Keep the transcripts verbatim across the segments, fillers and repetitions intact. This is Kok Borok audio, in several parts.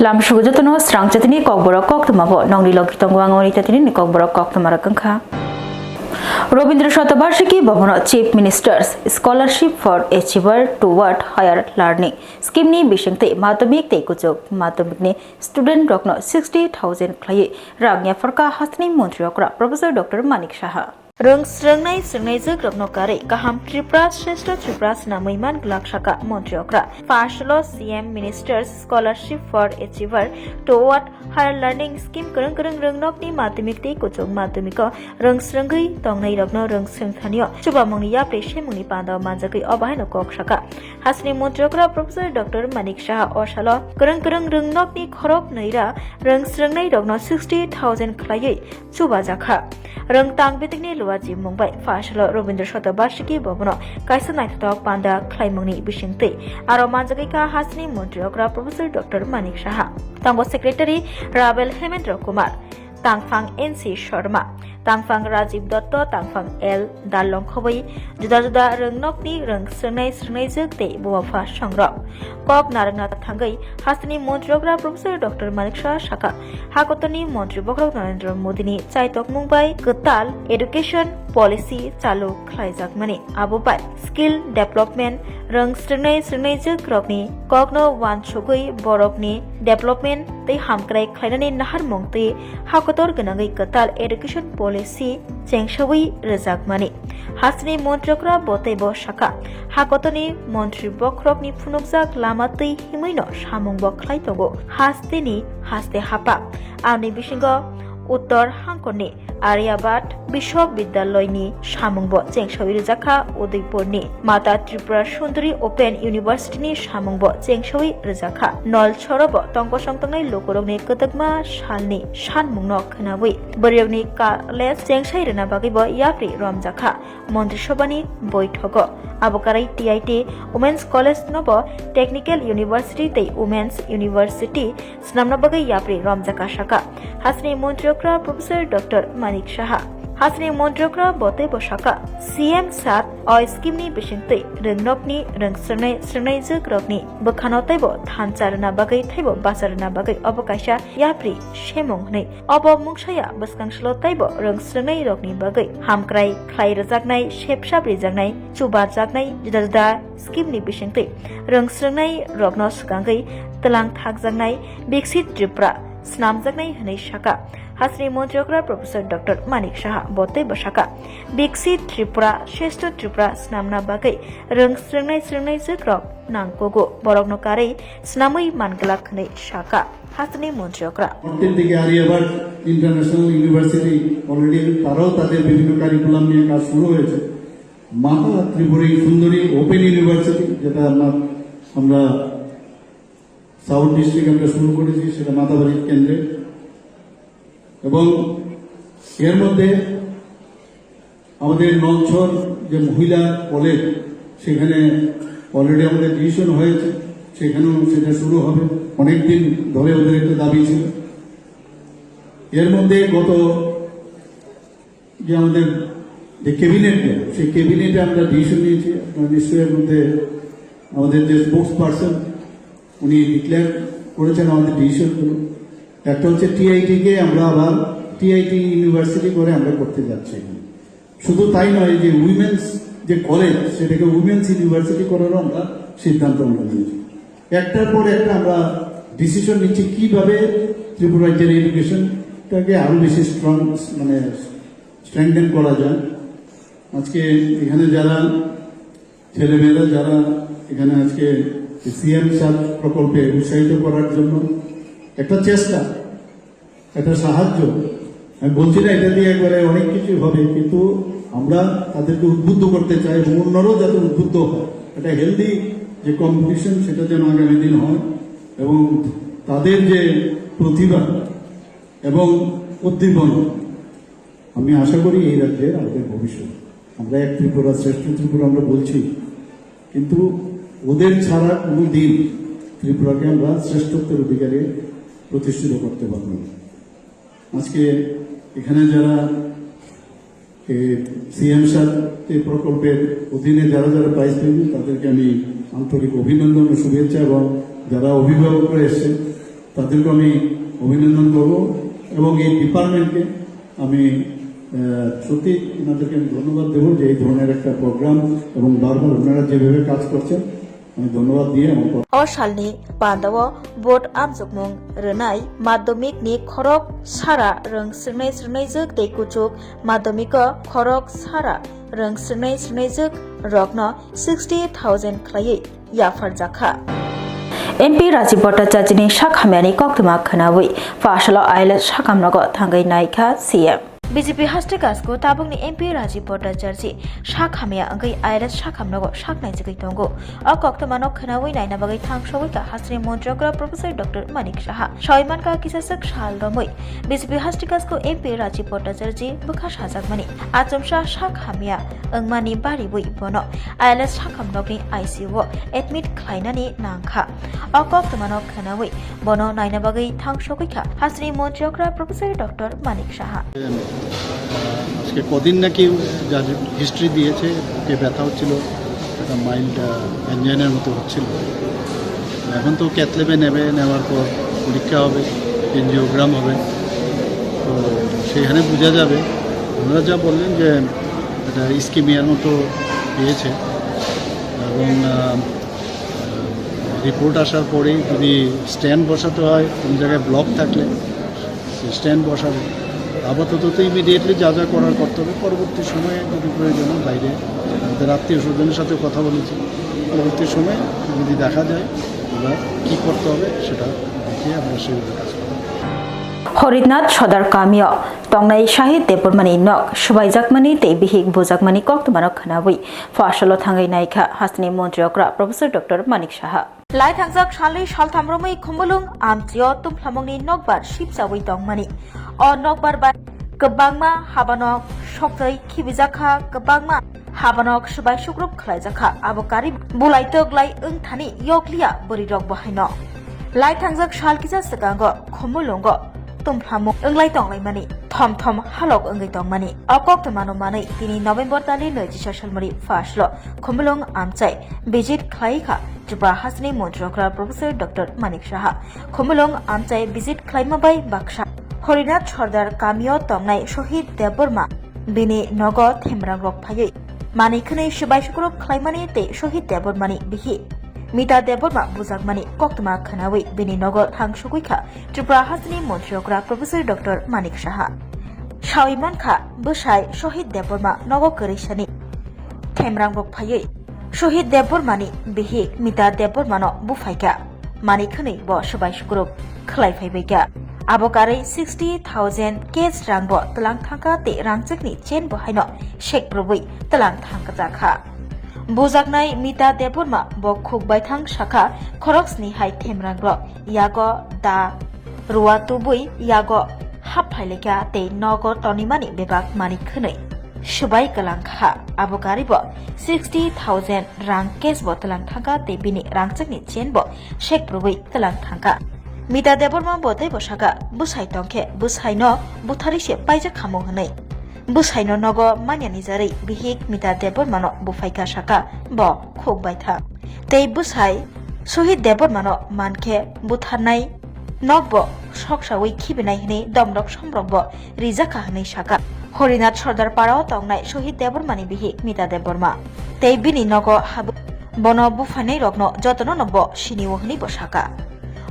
Lam sugu jotono srang chatini kokborok koktwma bo nongni logi tongo ang oni chatini ni kokborok koktwma rok wngkha. Robindra Shatabarshiki Bhavan Chief Minister's Scholarship for Achiever Toward Higher Learning Scheme ni bisingtwi madhyamik tei kuchuk madhyamik ni student rokno sixty thousand khlaiwi rang yapharkha hasteni montri okra Professor Doctor Manik Saha. Rwng srwngnai srwngnaijwk rokno karwi kaham Tripura, Shrestho Tripura swnamwi man glak saka montri okra. First lo C M Minister's Scholarship for Achiever Toward Higher Learning Scheme kwrwng kwrwng rwngnokni madhyamik tei kuchuk madhyamiko rwng srwngwi tongnai rokno rwng srwngthanio chubamungni yapri semungni pandao manjagwi obo haino kok saka. Hasteni montri okra Professor Doctor Manik Saha o salo kwrwng kwrwng rwngnokni khorok nwi ra rwng srwngnai rokno sixty thousand khlaiwi chubajakha. Rwngtang bitikni luachi mungbai pha salo Robindra Shatabarshiki Bhavan-o kaisa naithothok panda khlaimungni bisingtwi aro manjagwi kha hasteni montri okra Professor Doctor Manik Saha. Tongo Secretary Rabel Hemendra Kumar, tangphang N C Sharma, tangphang Rajiv Dotto, tangphang L Dalong khobwi juda juda rwngnokni rwng srwngnai srwngnaijwk tei buma pha songrok. Kok narwkna thangwi hasteni montri okra Professor Doctor Manik Saha saka, hakotorni montri bokhorok Narendra Modini chaitokmung bai kwtal education policy chalu khlaijakmani, abo bai skill development, rwng srwngnai srwngnaijwk rokni kokno uansugwi borokni development tei hamkrai khlainani naharmung twi hakotor gwnangwi kwtal education policy chengsawi rwjakmani. Hasteni montri okra bo teibo saka, hakotorni montri bokhorokni phunukjak lama twi himwino samungbo khlai tongo hasteni haste hapha. Ani bisingo Uttor Hangkorni Aryabhat Biswabidyaloyni samungbo chengsawi rwjakha, Udaipurni Mata Tripura Sundari Open Universityni samungbo chengsawi rwjakha, Nalsorobo tongkosong tongnai lukurokni kwtwkma salni sanmungno khwnawi bwrwirokni college chengsai rwna bagwibo yapri romjakha. Montri Sobhani boithogo abo karwi T I T Women's College nobo Technical University tei Women's University swnamna bagwi yapri romjakha saka hasteni montri okra Professor Doctor Manik Saha. Hasteni montri okra bo teibo saka, C M sat o scheme ni bisingtwi rwngnokni rwng srwngnai srwngnaijwk rokni bwkhano teibo thansa rwna bagwi teibo basa rwna bagwi obo kaisa yapri semung hwnwi. Obo mungsaya bwskang salo teibo rwng srwngnai rokni bagwi hamkrai khlai rwjaknai, sepsap rijaknai, chubarjaknai, juda juda scheme ni bisingtwi rwng srwngnai rokno swkangwi twlang thakjaknai Biksit Tripura swnamjaknai hwnwi saka hasteni montri okra Professor Doctor Manik Saha. Bo teibo saka, Biksit Tripura, Shrestho Tripura swnamna bagwi rwng srwngnai srwngnaijwk rok nangkugo, borokno karwi swnamwi man glak hwnwi saka hasteni montri okra. পরদিন থেকে আরিয়াভাট international university already তারাও তাদের বিভিন্ন কারিকুলাম নিয়ে কাজ শুরু হয়েছে। মাতা ত্রিপুরী সুন্দরী ওপেন ইউনিভার্সিটি, যেটা আমরা আমরা সাউথ ডিস্ট্রিক্ট আমরা শুরু করেছি, সেটা মাতাবাড়ির কেন্দ্রে। এবং এর মধ্যে আমাদের নলছর যে মহিলা কলেজ, সেখানে অলরেডি আমাদের ডিসিশন হয়েছে, সেখানেও সেটা শুরু হবে। অনেক দিন ধরে ওদের একটা দাবি ছিল। এর মধ্যে গত যে আমাদের যে ক্যাবিনেট, সেই ক্যাবিনেটে আমরা ডিসিশন নিয়েছি, আপনারা নিশ্চয়ই এর মধ্যে আমাদের যে স্পোকস পার্সন, উনি ডিক্লেয়ার করেছেন আমাদের ডিসিশনগুলো। একটা হচ্ছে টিআইটি কে আমরা আবার টিআইটি ইউনিভার্সিটি করে আমরা করতে যাচ্ছি। শুধু তাই নয়, যে উইমেন্স যে কলেজ, সেটাকে উইমেন্স ইউনিভার্সিটি করারও আমরা সিদ্ধান্ত আমরা নিয়েছি। একটার পর একটা আমরা ডিসিশন নিচ্ছি কিভাবে ত্রিপুরা রাজ্যের এডুকেশনটাকে আরো বেশি স্ট্রং, মানে স্ট্রেংথেন করা যায়। আজকে এখানে যারা ছেলেমেয়েরা, যারা এখানে আজকে সিএম সাত প্রকল্পে উৎসাহিত করার জন্য একটা চেষ্টা, একটা সাহায্য, আমি বলছি না এটা দিয়ে একবারে অনেক কিছু হবে, কিন্তু আমরা তাদেরকে উদ্বুদ্ধ করতে চাই এবং অন্যরাও যাতে উদ্বুদ্ধ হয়। একটা হেলদি যে কম্পিটিশন, সেটা যেন আগামী দিন হয় এবং তাদের যে প্রতিভা এবং উদ্দীপনা, আমি আশা করি এই রাজ্যের আমাদের ভবিষ্যৎ। আমরা এক ত্রিপুরা, শ্রেষ্ঠ ত্রিপুরা আমরা বলছি, কিন্তু ওদের ছাড়া কোনো দিন ত্রিপুরাকে আমরা শ্রেষ্ঠত্বের অধিকারে প্রতিষ্ঠিত করতে পারব না। আজকে এখানে যারা সিএম সাত এই প্রকল্পের অধীনে যারা যারা প্রাইজ পেয়েছেন, তাদেরকে আমি আন্তরিক অভিনন্দন ও শুভেচ্ছা, এবং যারা অভিভাবকরা এসেছেন, তাদেরকে আমি অভিনন্দন করব এবং এই ডিপার্টমেন্টকে আমি আহ, সত্যি ওনাদেরকে আমি ধন্যবাদ দেবো যে এই ধরনের একটা প্রোগ্রাম এবং বারবার ওনারা যেভাবে কাজ করছেন আমি ধন্যবাদ দিয়ে আমার কথা O salni pandao vote amjokmung rwnai madhyamik ni khorok sara rwng swngnai swngnai jwk tei kuchuk madhyamik o khorok sara rwng swngnai swngnai jwk rokno sixty thousand khlaiwi yapharjakha. M P Rajiv Bhattacharjini sak hamyani koktwma khwnawi Phaisalo I L S sakamnogo thangwi naikha C M. B J P haste kasku tabukni M P Rajiv Bhattacharji sak hamya wngwi I L S sakamnogo sak naijagwi tongo. O koktwmano khwnawi naina bagwi thangsogwi kha hasteni montri okra Professor Doctor Manik Saha. Sawi mankha kisaswk sal romwi B J P haste kasku M P Rajiv Bhattacharji bwkha sajakmani achomsa sak hamya wngmani bariwi bono I L S sakamnokni I C U o admit khlainani nangkha. O koktwmano khwnawi bono naina bagwi thangsogwi kha hasteni montri okra Professor Doctor Manik Saha. আজকে কদিন নাকি যার হিস্ট্রি দিয়েছে, বুকে ব্যথা হচ্ছিল, একটা মাইল্ড অ্যাঞ্জাইনার মতো হচ্ছিল। এখন তো ক্যাথল্যাবে নেবে, নেওয়ার পর পরীক্ষা হবে, এনজিওগ্রাম হবে, তো সেইখানে বোঝা যাবে। ওনারা যা বললেন যে এটা ইস্কিমিয়ার মতো পেয়েছে এবং আহ, রিপোর্ট আসার পরেই যদি স্ট্যান্ড বসাতে হয়, কোনো জায়গায় ব্লক থাকলে স্ট্যান্ড বসাবে। আপাতত তো ইমিডিয়েটলি যা যা করার করতে হবে, পরবর্তী সময়ে যদি প্রয়োজন হয় বাইরে আমাদের আত্মীয় স্বজনের সাথে কথা বলেছি, পরবর্তী সময়ে যদি দেখা যায় আমরা কী করতে হবে সেটা দেখে আমরা সেইভাবে কাজ করব। Horinath Sodar kamio tongnai Shahid Debbarmani nok swbaijakmani tei bihik bujakmani koktwmano khwnawi Phaisalo thangwi naikha hasteni montri okra Professor Doctor Manik Saha. Lai thangjak salni saltham romwi Khumulwng amchio tumphlangmungni nokbar sipchawi tongmani. O nokbar bai kwbangma habanok soktwi khibijakha, kwbangma habanok swbai sukrub khlaijakha. Abo kari bulai twk lai wngthani yokliya bwrwirok bo haino. Lai thangjak sal kisa swkango Khumulwngo tumphlangmung wnglai tonglaimani, thom thom halok wngwi tongmani. O koktwmano manwi tini November tali naichisa salmani Phaisalo Khumulwng amchai visit khlai kha Tripura hasteni montri okra Professor Doctor Manik Saha. Khumulwng amchai visit khlaima bai baksa Horinath Sordar kamio tongnai Shahid Debbarma bini nogo themrangrok phaiwi manwi khwnwi swbai sukrub khlaimani tei Shahid Debbarmani bihi Mita Debbarma bujakmani koktwma khwnawi bini nogo thangsugwi kha Tripura hasteni montri okra Professor Doctor Manik Saha. Sawi mankha bwsai Shahid Debbarma nogo kwrwisani themrangrok phaiwi Shahid Debbarmani bihik Mita Debbarmano buphaikha. Manwi khwnwi bo swbai sukrub khlai phaibaikha. Abo karwi sixty thousand cash rangbo twlang thangkha tei rangchakni chain bo haino sekprobwi twlang thangjakha. Bujaknai Mita Debbarma bo khuk baithang sakha, khoroksni hai themrangrok yago da rua tubui yago hap phailaikha tei nogo tonimani bebak manwi khwnwi swbai kwlang kha. Abo karwi bo sixty thousand rang cash bo twlang thangkha tei bini rangchakni chain bo sekprobwi twlang thangkha. Mita Debbarma bo teibo sakha, bwsai tongkhe bwsaino butharwi se paijak khamu hwnwi. Bwsaino nogo manya nijarwi bihik Mita Debbarmano buphaikha sakha bo khuk baithang. Tei bwsai Shahid Debbarmano mankhe butharnai nokbo soksawi khibinai hwnwi domrok somrokbo rijakha hwnwi sakha. Horinath Sordar parao tongnai Shahid Debbarmani bihik Mita Debbarma tei bini nogo habwi bono buphainairokno jotono no bo sinio hwnwi bo sakha.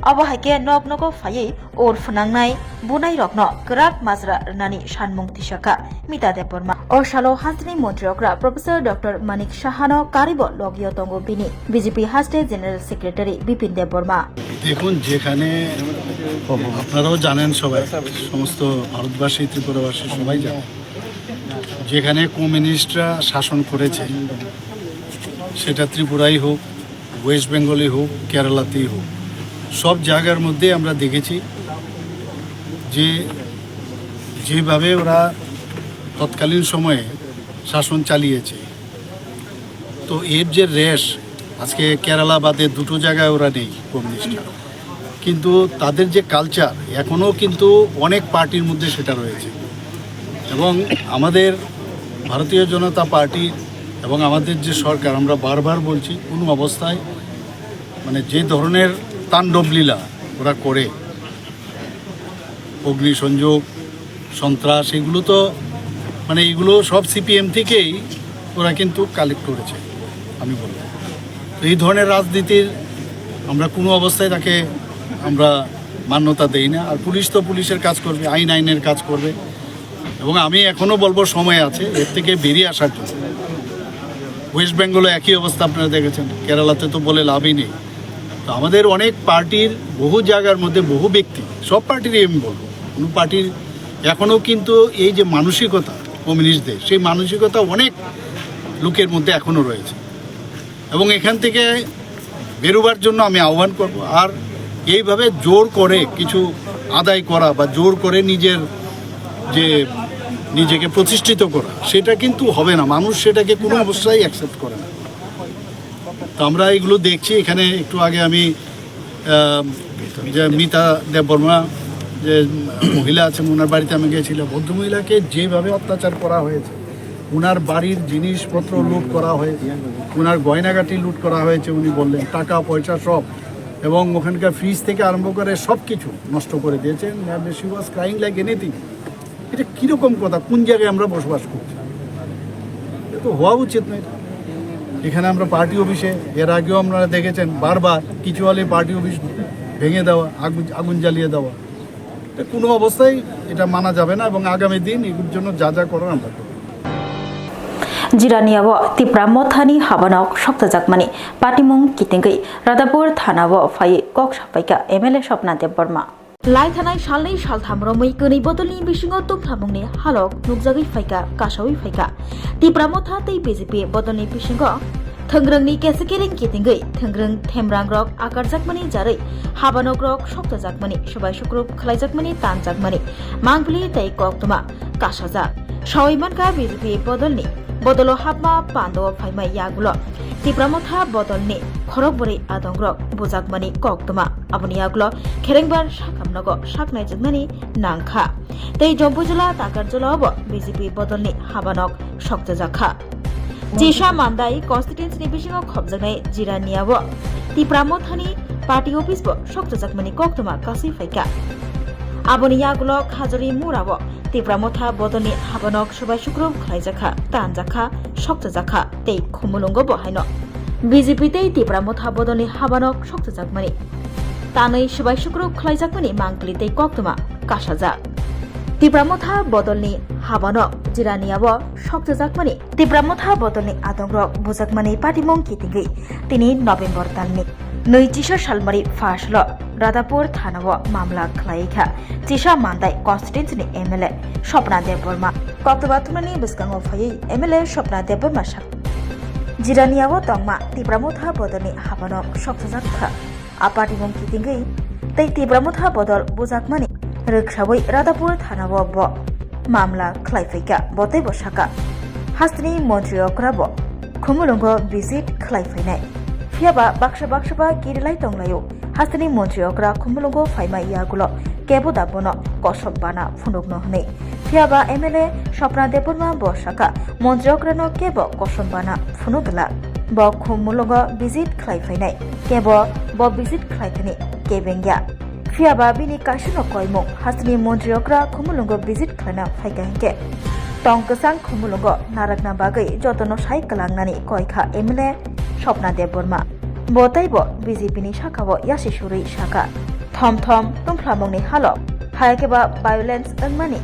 Obo hai khe nok nogo phaiwi ur phwnangnai bunairokno kwrak majra rwnani sanmung tisakha Mita Debbarma. O salo hasteni montri okra Professor Doctor Manik Sahano karibo logio tongo bini B J P haste General Secretary Bipin Debbarma. দেখুন, যেখানে আপনারাও জানেন, সবাই, সমস্ত ভারতবাসী, ত্রিপুরাবাসী সবাই জানেন, যেখানে কমিউনিস্টরা শাসন করেছে, সেটা ত্রিপুরাই হোক, ওয়েস্ট বেঙ্গলই হোক, কেরালাতেই হোক, সব জায়গার মধ্যে আমরা দেখেছি যে যেভাবে ওরা তৎকালীন সময়ে শাসন চালিয়েছে, তো এর যে রেশ, আজকে কেরালা বাদে দুটো জায়গায় ওরা নেই কমিউনিস্টরা, কিন্তু তাদের যে কালচার এখনও কিন্তু অনেক পার্টির মধ্যে সেটা রয়েছে। এবং আমাদের ভারতীয় জনতা পার্টি এবং আমাদের যে সরকার, আমরা বারবার বলছি, কোনো অবস্থায় মানে যে ধরনের তাণ্ডবলীলা ওরা করে, অগ্নিসংযোগ, সন্ত্রাস, এগুলো তো মানে এগুলো সব সিপিএম থেকেই ওরা কিন্তু কালেক্ট করেছে, আমি বলবো। তো এই ধরনের রাজনীতির আমরা কোনো অবস্থায় তাকে আমরা মান্যতা দেই না। আর পুলিশ তো পুলিশের কাজ করবে, আইন আইনের কাজ করবে। এবং আমি এখনও বলবো, সময় আছে এর থেকে বেরিয়ে আসার জন্য। ওয়েস্ট বেঙ্গলে একই অবস্থা আপনারা দেখেছেন, কেরালাতে তো বলে লাভই নেই। তো আমাদের অনেক পার্টির বহু জায়গার মধ্যে বহু ব্যক্তি, সব পার্টিরই আমি বলবো, কোনো পার্টির এখনও কিন্তু এই যে মানসিকতা কমিউনিস্টদের, সেই মানসিকতা অনেক লোকের মধ্যে এখনও রয়েছে। এবং এখান থেকে বেরোবার জন্য আমি আহ্বান করব। আর এইভাবে জোর করে কিছু আদায় করা বা জোর করে নিজের যে নিজেকে প্রতিষ্ঠিত করা, সেটা কিন্তু হবে না। মানুষ সেটাকে কোনো অবস্থায় অ্যাকসেপ্ট করে না। তো আমরা এগুলো দেখছি। এখানে একটু আগে আমি আহ, যে মিতা দেববর্মা, যে মহিলা আছেন, ওনার বাড়িতে আমি গেছিলাম। ভদ্রমহিলাকে যেভাবে অত্যাচার করা হয়েছে, ওনার বাড়ির জিনিসপত্র লুট করা হয়েছে, ওনার গয়নাগাটি লুট করা হয়েছে, উনি বললেন, টাকা পয়সা সব, এবং ওখানকার ফ্রিজ থেকে আরম্ভ করে সব কিছু নষ্ট করে দিয়েছেন। She was crying like anything. এটা কীরকম কথা? কোন জায়গায় আমরা বসবাস করছি? এটা তো হওয়া উচিত নয়। এখানে আমরা পার্টি অফিসে, এর আগেও আপনারা দেখেছেন, বারবার কিছু হলে পার্টি অফিস ভেঙে দেওয়া, আগুন আগুন জ্বালিয়ে দেওয়া। এটা কোনো অবস্থায় এটা মানা যাবে না এবং আগামী দিন এগুলোর জন্য যা যা করার আমরা করব। Jirania o Tipra Mothani habanok sokchajakmani patimung kitingwi Radhapur thana o phai kok sapaikha M L A Swapna Debbarma. Lai thanai salnwi saltham romwi kwnwi bodolni bisingo tungphamungni halok nukjagwi phaikha, kasawi phaikha. Tipra Motha tei B J P bodolni bisingo thwngrwngni kesekereng kitingwi thwngrwng themrangrok akarjakmani jarwi habanokrok sokchajakmani, swbai sukrub khlaijakmani, tanjakmani, mangpili tei koktwma kasajak. Sawi mankha B J P bodolni bodolo hapma pando phaima yagulo Tipra Motha bodolni khorok bwrwi adongrok bujakmani koktwma. Aboni yagulo kherengbar sakamnogo saknaijaknani nangkha. Tei Jompuijala Takarjala obo B J P bodolni habanok sokchajakha. Chisa Mandai constituency ni bisingo khopjaknai Jirania o Tipra Mothani party office bo sokchajakmani koktwma kasui phaikha. Aboni yagulo Khajuri Mura o Tipra Motha bodolni habanok swbai sukrub khlaijakha, tanjakha, sokchajakha tei Khumulwngo bo haino B J P tei Tipra Motha bodolni habanok sokchajakmani tanwi swbai sukrub khlaijakmani mangpili tei koktwma kasajak. Tipra Motha bodolni habanok Jirania o sokchajakmani, Tipra Motha bodolni adongrok bujakmani patimung kitingwi tini November talni nwi chisa salmari first lo Radhapur thana o mamla khlai kha Chisa Mandai constituency ni M L A Swapna Debbarma. Koktwma thumnani bwskango phaiwi M L A Swapna Debbarma sak Jirania o tongma Tipra Motha bodolni habanok sokchajak kha. A patimung kitingwi tei Tipra Motha bodol bujakmani rwksawi Radhapur thana o bo mamla khlai phaikha, bo teibo saka hasteni montri okra bo Khumulwngo visit khlai phainai. Phiyaba baksa baksa ba kirilai tonglaio. Hasteni montri okra Khumulwngo phaima yagulo kebo da bono kosom bana phunukno hwnwi. Phiyaba M L A Swapna Debbarma bo saka, montri okrano kebo kosom bana phunukla. Bo Khumulwngo visit khlai phainai, kebo bo visit khlai thani kebengya. Phiyaba bini kaisano koimung hasteni montri okra Khumulwngo visit khlaina phaikha hinkhe tong kwchang Khumulwngo narakna bagwi jotono sai kwlangnani koikha M L A Swapna Debbarma. Bo teibo B J P ni sakao yasi surwi saka, thom thom tungphlamungni halok, hai khe ba violence wngmani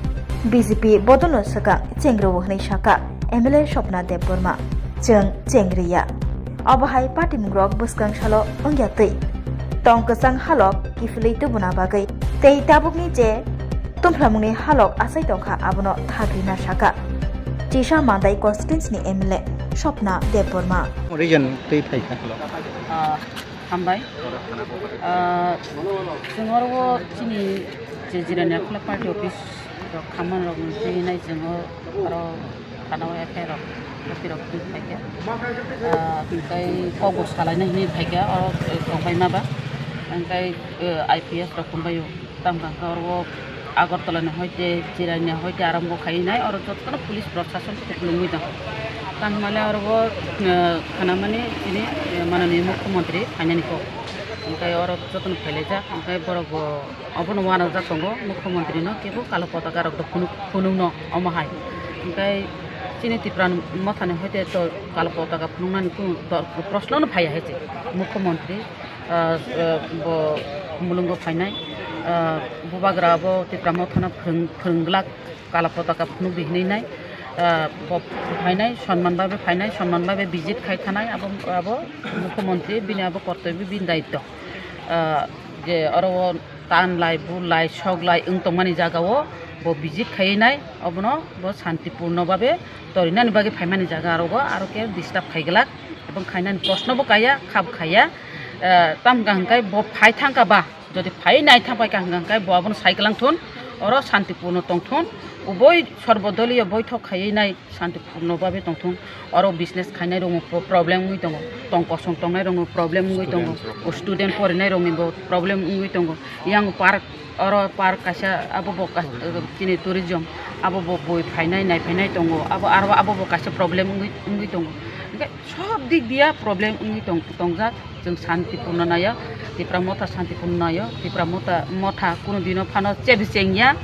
B J P bodolno swkang chengrio hwnwi saka M L A Swapna Debbarma. Chwng chengriya. Obo hai patimungrok bwskang salo wngya twi tong kwchang halok kiphilwi tubuna bagwi tei tabukni je tungphlamungni halok achai tongkha abono thagrina saka Chisa Mandai constituency ni M L A Swapna Debbarma. Region twi phaikha. Ah, hambai. Ah, chwng oro chini je Jirania Khula party office rok khamani rok twi nai chwng o aro thana o F I R rok, F I R rok twi phaikha. Ah, tei kok bo salaina hinwi phaikha, oro tongbai ma ba. Tei, eh, I P S rok tongbai o. Tamo kha khe oro o Agartala ni hoite, Chirania hoite arambo khai nai, oro jotono police proshashan se kwplwngwi tong. Tamo hwnmale oro o, eh, khanamani chini, eh, mananiya mukhyamantri phainani kok. Hwnkhe oro jotono phailaijak, hwnkhe borok bo obono uanajak tongo, mukhyamantri no kebo kalo potaka rok do phunuk, phunukno omo hai. Hwnkhe chini Tipra Motha ni hoite to kalo potaka phunuknani kunu dor-, proshno no phaiya hai se. Mukhyamantri, ah, ah, bo mulungo phainai, ah, bubagra bo Tipra Motha no phwrwng-, phwrwng glak. Kala potaka phunuk di hinwi nai, ah, bo phainai, sonman bai bai phainai, sonman bai bai visit khai thanai, abo, abo mukhyamantri bini abo kortobyo, bini daitto. Ah, je oro o tan lai, bul lai, sok lai wng tongmani jaga o bo visit khaiwi nai, obono bo santipurno babe torinani bagwi phaimani jaga oro o aro khe disturb khai glak, ebong khainani proshno bo kaiya, khab khaiya, ah, tamga hwnkhe bo phai thangkha ba. Jodi phai nai thang pai kha hwnkha hwnkhe bo abono sai kwlang thun, oro santipurno tong thun, uboi sorbodoliyo boithok khaiwi nai santipurno babe tong thun, oro business khainai rokno pro-, problem wngwi tongo, tong kosong tongnai rokno problem wngwi tongo, student rok. O student porinai rokni bo problem wngwi tongo, yang park, oro park kaisa abo bo kas-, chini tourism abo bo bui phainai nai phainai tongo, abo aro abo bo kaisa problem wngwi, wngwi tongo, hwnkhe sob dik dia problem wngwi tong-, tongjak. Chwng santipurno naio, Tipra Motha santipurno naio, Tipra Motha, Motha kunu dino phano chebiseng ya,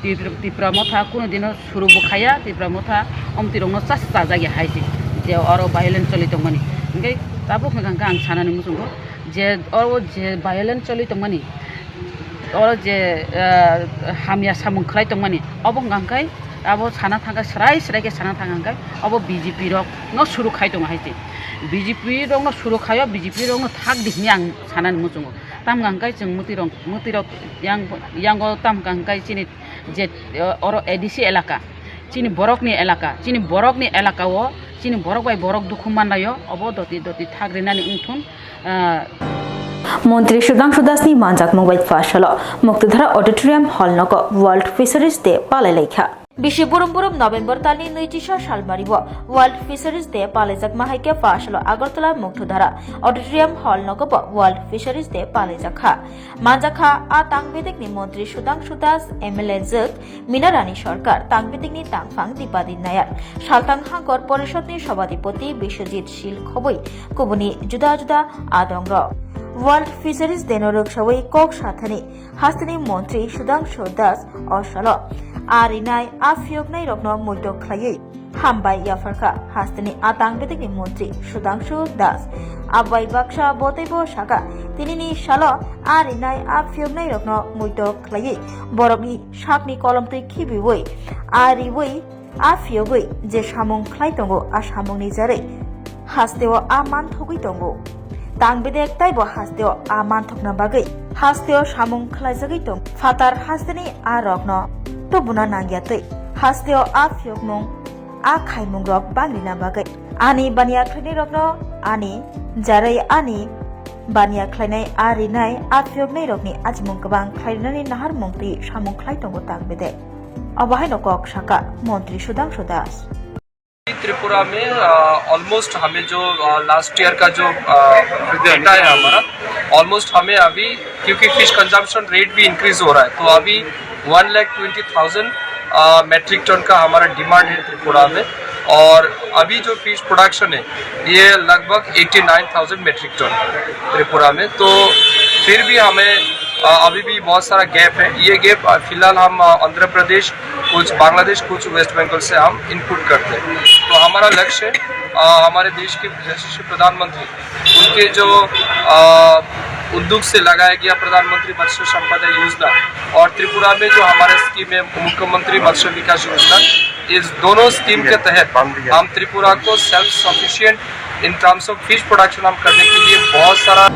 Tipra, Tipra Motha kunu dino suru bo khaya, Tipra Motha omtwi rokno chas chajak ya hai se, je oro violence choli tongmani. Hwnkhe tabuk hwnkha hwnkhe ang sanani muchungo je oro je violence choli tongmani, oro je, ah, hamya samung khlai tongmani, obo hwnkha hwnkhe abo sana thangkha, srai srai khe sana thangkha hwnkhe obo B J P rok no suru khai tongo hai se. B J P rokno suru khaio, B J P rokno thak di hwnwi ang sanani muchungo. Tamga hwnkhe chwng mwtwi rok, mwtwi rok yang, yango tamga hwnkhe chini je, eh, oro A D C elaka, chini borokni elaka, chini borokni elaka o chini borok bai borok dukhu manlaio, obo doti doti thak rinani wngthun, ah. Montri Sudhangshu Das ni manjakmung bai pha salo Muktidhara Auditorium Hall nogo World Fisheries Day palai laikha. Bisi burum burum November talni nwichisa salmari bo World Fisheries Day palaijak ma hai khe pha salo Agartala Muktudhara Auditorium Hall nogo bo World Fisheries Day palaijak kha. Manjak kha a tang bedekni montri Sudhangshu Das, M L A jwk, Mina Rani Sarkar, tang bedekni tangphang Dipadi Nayar, Salthang Hangkor Porishodni Sobadipoti Biswajit Sil khobwi kubuni juda juda adongrok. World Fisheries Day no rwksawi kok sathani hasteni montri Sudhangshu Das o salo a rinai a phiyoknai rokno muitok khlaiwi hambai yapharkha. Hasteni a tang bedekni montri Sudhangshu Das abai baksa boteibo saka, tinini salo a rinai a phiyoknai rokno muitok khlaiwi borokni sakni kolomtwi khibiwi a riwi a phiyogwi je samung khlai tongo, a samungni jarwi hasteo a manthogwi tongo. Tang bedek taibo hasteo a manthokna bagwi hasteo samung khlaijagwi tong. Phatar hasteni a rokno tubuna nangya twi hasteo a phiyokmung, a khaimungrok bangrina bagwi ani baniya khlainairokno ani jarwi ani baniya khlainai a rinai a phiyoknairokni achimung kwbang khlai rinani naharmung twi samung khlai tongo tang bedek. Obo haino kok saka montri Sudhangshu Das. Tripura में, अ, ऑलमोस्ट हमें जो, अ, last year का जो, अ, डेटा है हमारा, ऑलमोस्ट हमें अभी, क्योंकि फिश कंजम्पशन रेट भी इंक्रीज हो रहा है, तो अभी वन लाख ट्वेंटी थाउजेंड, अ, मेट्रिक टन का हमारा डिमांड है त्रिपुरा में। और अभी जो फिश प्रोडक्शन है, ये लगभग eighty nine thousand metric ton Tripura में। तो फिर भी हमें, अ, अभी भी बहुत सारा गैप है। ये गैप, अ, फिलहाल हम, अ, आंध्र प्रदेश, कुछ बांग्लादेश, कुछ वेस्ट बंगाल से हम इनपुट करते हैं। तो हमारा लक्ष्य है, अ, हमारे देश के यशस्वी प्रधानमंत्री, उनके जो, अ, उद्योग से लगाया गया प्रधानमंत्री मत्स्य संपदा योजना और त्रिपुरा में जो हमारे स्कीम है मुख्यमंत्री मत्स्य विकास योजना, इस दोनों स्कीम के तहत हम त्रिपुरा को self sufficient in terms of fish production हम करने के लिए बहुत सारा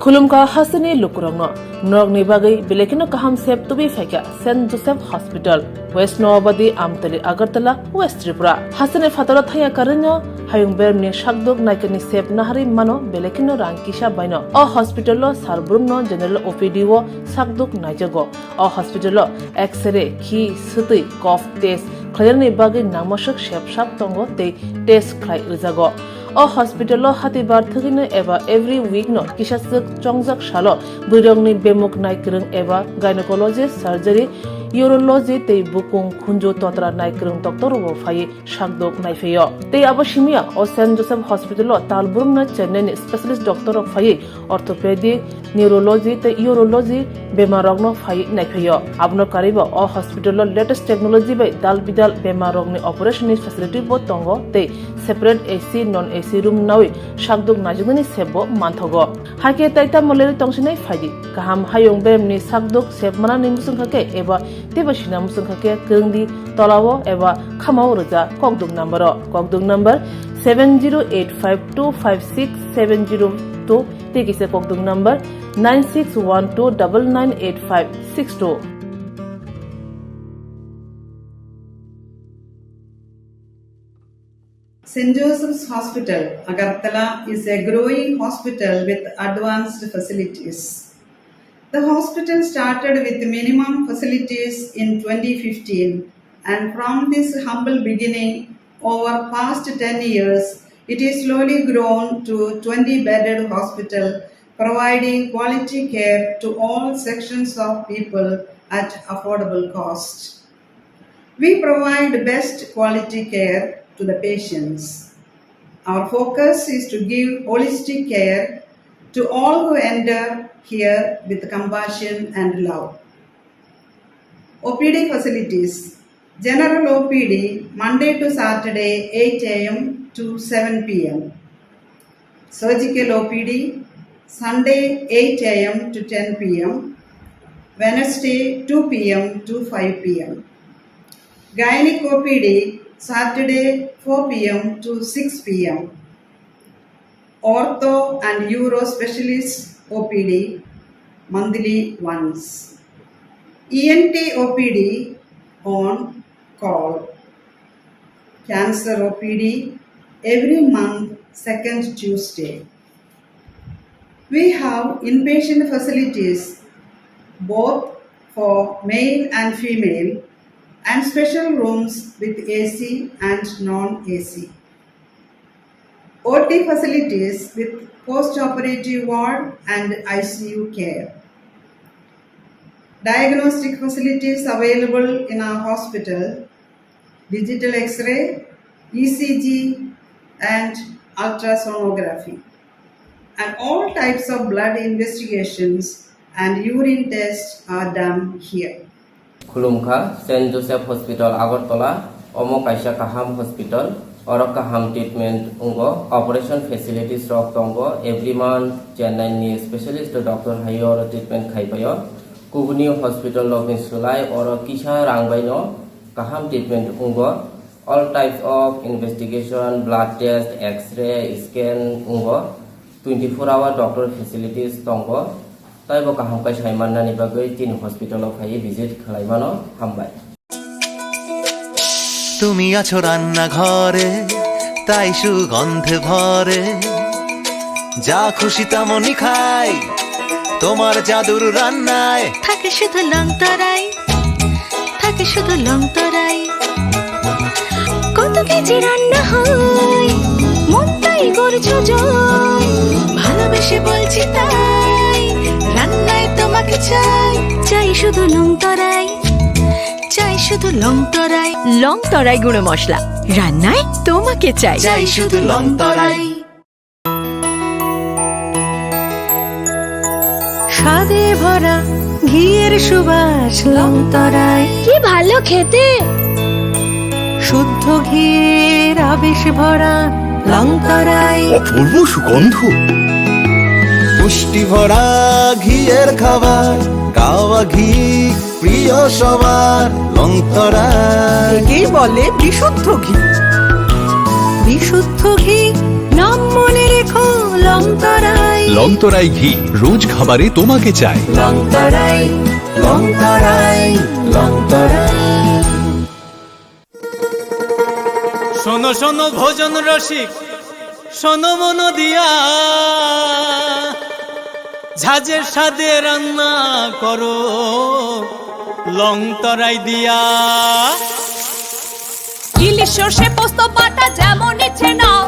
Khulumkha hasteni lukurokno, norokni bagwi belai kheno kaham sep tubui phaikha Saint Joseph Hospital, West Noabadi, Amtali, Agartala, West Tripura. Hasteni phataro thangya karwino hayung beremni sakduk naikani sep naharwi mano belai kheno rang kisa baino. O hospital-o sar brumno general O P D-o sakduk naijago. O hospital-o X-ray, khi, swtwi, cough test khlainani bagwi nangmaswk sep sak tongo tei test khlai rwjago. O hospital-o hatibar thwgwino eba every week-no kisaswk chongjak salo bwrwirokni bemuk naikwrwng eba gynecologist, surgery, urology tei bukung khunju totra naikwrwng doctor-rokbo phaiwi sakduk naiphaio. Tei abo simiya o Saint Joseph Hospital-o tal brumno Chennai-ni specialist doctor-rok phaiwi orthopedic, neurology tei urology bemarrokno phaiwi naiphaio. Abono karwibo o hospital-o latest technology bai dal bidal bemarrokni operation-ni facility-bo tongo tei separate A C, non A C room nawi sakduk naijaknani sepbo manthogo. Hakhe tai tamo lerwi tongsinai phaidi. Kaham hayung beremni sakduk sep manani muchungkha khe eba teibo sina muchungkha khe kwrwngdi tolao eba khamao rwja kokduk number-o. Kokduk number seven zero eight five two five six seven zero two tei kisa kokduk number nine six one two double nine eight five six two. Saint Joseph's Hospital, Agartala is a growing hospital with advanced facilities. The hospital started with minimum facilities in twenty fifteen, and from this humble beginning, over past ten years, it is slowly grown to twenty bedded hospital, providing quality care to all sections of people at affordable cost. We provide best quality care to the patients. Our focus is to give holistic care to all who enter here with compassion and love. O P D facilities. General O P D, Monday to Saturday, eight A M to seven P M. Surgical O P D, Sunday, eight A M to ten P M, Wednesday, two P M to five P M. Gynec O P D, Saturday, four P M to six P M. Ortho and Uro Specialist O P D, monthly once. E N T O P D on call. Cancer O P D every month, second Tuesday. We have inpatient facilities both for male and female and special rooms with A C and non-A C. O T facilities with post-operative ward and I C U care. Diagnostic facilities available in our hospital, digital X-ray, E C G, and ultrasonography, and all types of blood investigations and urine tests are done here. Khulumkha, Saint Joseph Hospital, Agartala. Omo kaisa kaham hospital. Oro kaham treatment wngo, operation facilities rok tongo. Every month Chennai ni specialist doctor hai oro treatment khai paio. Kubuni hospital rokni swlai oro kisa rang bai no kaham treatment wngo. All types of investigation, blood test, X-ray, scan wngo. Twenty four hour doctor facilities tongo. Taibo kaham khe sai mannani bagwi chini hospital o phaiwi visit khlai mano. Hambai. তুমি আছো রান্নাঘরে, তাই সুগন্ধে ভরে। যা খুশি তেমনই খাই, তোমার জাদুর রান্নায়। থাকে শুধু লং তরাই, থাকে শুধু লং তরাই। কত কেজি রান্না হয়, মনটাই করছো জয়। ভালোবেসে বলছি তাই, রান্নায় তোমাকে চাই। চাই শুধু লং তরাই, চাই শুধু লং তরাই। লং তরাই গুঁড়ো মশলা, রান্নায় তোমাকে চাই। চাই শুধু লং তরাই। স্বাদে ভরা ঘিয়ের সুবাস লং তরাই। কি ভালো খেতে! শুদ্ধ ঘিয়ের আবেশ ভরা লং তরাই। অপূর্ব সুগন্ধ। পুষ্টি ভরা ঘিয়ের খাবার, কাওয়া ঘি প্রিয় সবার, লং তরাই। একেই বলে বিশুদ্ধ ঘি। বিশুদ্ধ ঘি, নাম মনে রেখো, লং তরাই। লংতরাই ঘি, রোজ খাবারে তোমাকে চাই। লংতরাই, লংতরাই, লংতরাই। শোনো শোনো ভোজন রসিক, শোনো মন দিয়া, ঝাঁঝের স্বাদে রান্না করো লংতরাই দিয়া। ইলিশ সর্ষে পোস্ত বাটা যেমন ইচ্ছে নাও,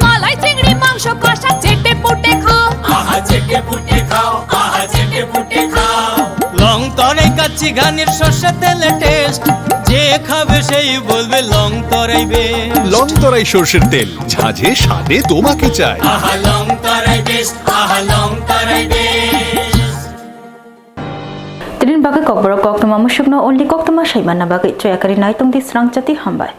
মালাই চিংড়ি মাংস কষা চেটে পুটে খাও। আহা চেটে পুটে খাও, আহা চেটে পুটে খাও। লংতরাই কাচ্চি ঘানির সর্ষে তেলে টেস্ট, যে খাবে সেই বলবে লংতরাই বেস্ট। লংতরাই সর্ষের তেল, ঝাঁঝে স্বাদে তোমাকে চাই। আহা লংতরাই বেস্ট, আহা লংতরাই best. Tini bagwi kokborok koktwma musukno only koktwma saimanna bagwi choyakari nai tongdi srang chati hambai.